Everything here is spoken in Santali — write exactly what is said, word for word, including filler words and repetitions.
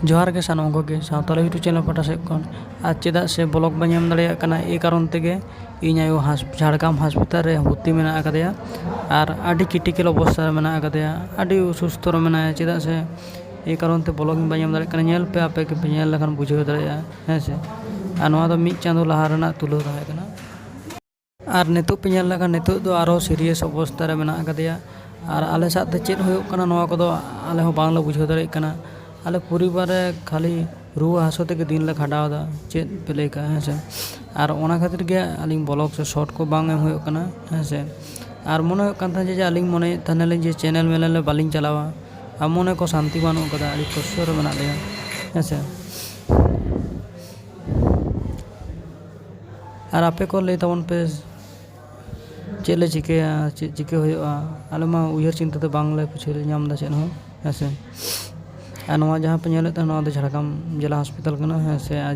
ᱡᱚᱦᱟᱨ ᱜᱮ ᱥᱟᱱᱟᱢ ᱠᱚᱜᱮ ᱥᱟᱶᱛᱟᱞᱤ YouTube ᱪᱮᱱᱮᱞ ᱯᱟᱦᱴᱟ ᱥᱮᱫ ᱠᱷᱚᱱ᱾ ᱟᱨ ᱪᱮᱫᱟᱜ ᱥᱮ ᱵᱞᱚᱜ ᱵᱟᱹᱧ ᱮᱢ ᱫᱟᱲᱮᱭᱟᱜ ᱠᱟᱱᱟ, ᱮᱭ ᱠᱟᱨᱚᱱ ᱛᱮᱜᱮ ᱤᱧ ᱟᱭᱳ ᱦᱟᱥ-, ᱡᱷᱟᱲᱜᱨᱟᱢ ᱦᱟᱥᱯᱟᱛᱟᱞ ᱨᱮ ᱵᱷᱚᱨᱛᱤ ᱢᱮᱱᱟᱜ ᱟᱠᱟᱫᱮᱭᱟ᱾ ᱟᱨ ᱟᱹᱰᱤ ᱠᱨᱤᱴᱤᱠᱮᱞ ᱚᱵᱚᱥᱛᱷᱟ ᱨᱮ ᱢᱮᱱᱟᱜ ᱟᱠᱟᱫᱮᱭᱟ, ᱟᱹᱰᱤ ᱚᱥᱩᱥᱛᱷᱚ ᱨᱮ ᱢᱮᱱᱟᱭᱟ᱾ ᱪᱮᱫᱟᱜ ᱥᱮ ᱮᱭ ᱠᱟᱨᱚᱱ ᱛᱮ ᱵᱞᱚᱜ ᱤᱧ ᱵᱟᱹᱧ ᱮᱢ ᱫᱟᱲᱮᱭᱟᱜ ᱠᱟᱱᱟ᱾ ᱧᱮᱞ ᱯᱮ, ᱟᱯᱮ ᱜᱮᱯᱮ ᱧᱮᱞ ᱞᱮᱠᱷᱟᱱ ᱵᱩᱡᱷᱟᱹᱣ ᱫᱟᱲᱮᱭᱟᱜᱼᱟ, ᱦᱮᱸ ᱥᱮ᱾ ᱟᱨ ᱱᱚᱣᱟ ᱫᱚ ᱢᱤᱫ ᱪᱟᱸᱫᱳ ᱞᱟᱦᱟ ᱨᱮᱱᱟᱜ ᱛᱩᱞᱟᱹᱣ ᱛᱟᱦᱮᱸ ᱠᱟᱱᱟ᱾ ᱟᱨ ᱱᱤᱛᱚᱜ ᱯᱮ ᱧᱮᱞ ᱞᱮᱠᱷᱟᱱ ᱱᱤᱛᱚᱜ ᱫᱚ ᱟᱨᱦᱚᱸ ᱥᱤᱨᱤᱭᱟᱥ ᱚᱵᱚᱥᱛᱷᱟ ᱨᱮ ᱢᱮᱱᱟᱜ ᱟᱠᱟᱫᱮᱭᱟ᱾ ᱟᱨ ᱟᱞᱮ ᱥᱟᱶᱛᱮ ᱪᱮᱫ ᱦᱩᱭᱩᱜ ᱠᱟᱱᱟ, ᱱᱚᱣᱟ ᱠᱚᱫᱚ ᱟᱞᱮ ᱦᱚᱸ ᱵᱟᱝᱞᱮ ᱵᱩᱡᱷᱟᱹᱣ ᱫᱟᱲᱮᱭᱟᱜ ᱠᱟᱱᱟ᱾ ᱟᱞᱮ ᱯᱚᱨᱤᱵᱟᱨ ᱨᱮ ᱠᱷᱟᱹᱞᱤ ᱨᱩᱣᱟᱹ ᱦᱟᱹᱥᱩ ᱛᱮᱜᱮ ᱫᱤᱱ ᱞᱮ ᱠᱷᱟᱸᱰᱟᱣ ᱮᱫᱟ, ᱪᱮᱫ ᱯᱮ ᱞᱟᱹᱭ ᱠᱟᱜᱼᱟ, ᱦᱮᱸ ᱥᱮ᱾ ᱟᱨ ᱚᱱᱟ ᱠᱷᱟᱹᱛᱤᱨ ᱜᱮ ᱟᱹᱞᱤᱧ ᱵᱞᱚᱜ ᱥᱮ ᱥᱚᱨᱴ ᱠᱚ ᱵᱟᱝ ᱮᱢ ᱦᱩᱭᱩᱜ ᱠᱟᱱᱟ, ᱦᱮᱸ ᱥᱮ᱾ ᱟᱨ ᱢᱚᱱᱮ ᱦᱩᱭᱩᱜ ᱠᱟᱱ ᱛᱟᱦᱮᱸᱫ ᱡᱮ ᱟᱹᱞᱤᱧ ᱢᱚᱱᱮᱭᱮᱫ ᱛᱟᱦᱮᱱᱟᱞᱤᱧ ᱡᱮ ᱪᱮᱱᱮᱞ ᱢᱮᱱᱮᱞ ᱞᱮ ᱵᱟᱹᱞᱤᱧ ᱪᱟᱞᱟᱣᱟ, ᱟᱨ ᱢᱚᱱᱮ ᱠᱚ ᱥᱟᱱᱛᱤ ᱵᱟᱹᱱᱩᱜ ᱠᱟᱫᱟ, ᱟᱹᱰᱤ ᱠᱚᱥᱴᱚ ᱨᱮ ᱢᱮᱱᱟᱜ ᱞᱮᱭᱟ, ᱦᱮᱸ ᱥᱮ᱾ ᱟᱨ ᱟᱯᱮ ᱠᱚ ᱞᱟᱹᱭ ᱛᱟᱵᱚᱱ ᱯᱮ, ᱪᱮᱫ ᱞᱮ ᱪᱤᱠᱟᱹᱭᱟ, ᱪᱮᱫ ᱪᱤᱠᱟᱹ ᱦᱩᱭᱩᱜᱼᱟ? ᱟᱞᱮ ᱢᱟ ᱩᱭᱦᱟᱹᱨ ᱪᱤᱱᱛᱟᱹ ᱛᱮ ᱵᱟᱝᱞᱮ ᱵᱩᱡᱷᱟᱹᱣ ᱧᱟᱢ ᱮᱫᱟ ᱪᱮᱫ ᱦᱚᱸ, ᱦᱮᱸ ᱥᱮ᱾ ᱟᱨ ᱱᱚᱣᱟ ᱡᱟᱦᱟᱸ ᱯᱮ ᱧᱮᱞᱮᱫ ᱛᱟᱦᱮᱸ, ᱱᱚᱣᱟ ᱫᱚ ᱡᱷᱟᱲᱜᱨᱟᱢ ᱡᱮᱞᱟ ᱦᱚᱥᱯᱤᱴᱟᱞ ᱠᱟᱱᱟ, ᱦᱮᱸ ᱥᱮ᱾ ᱟᱨ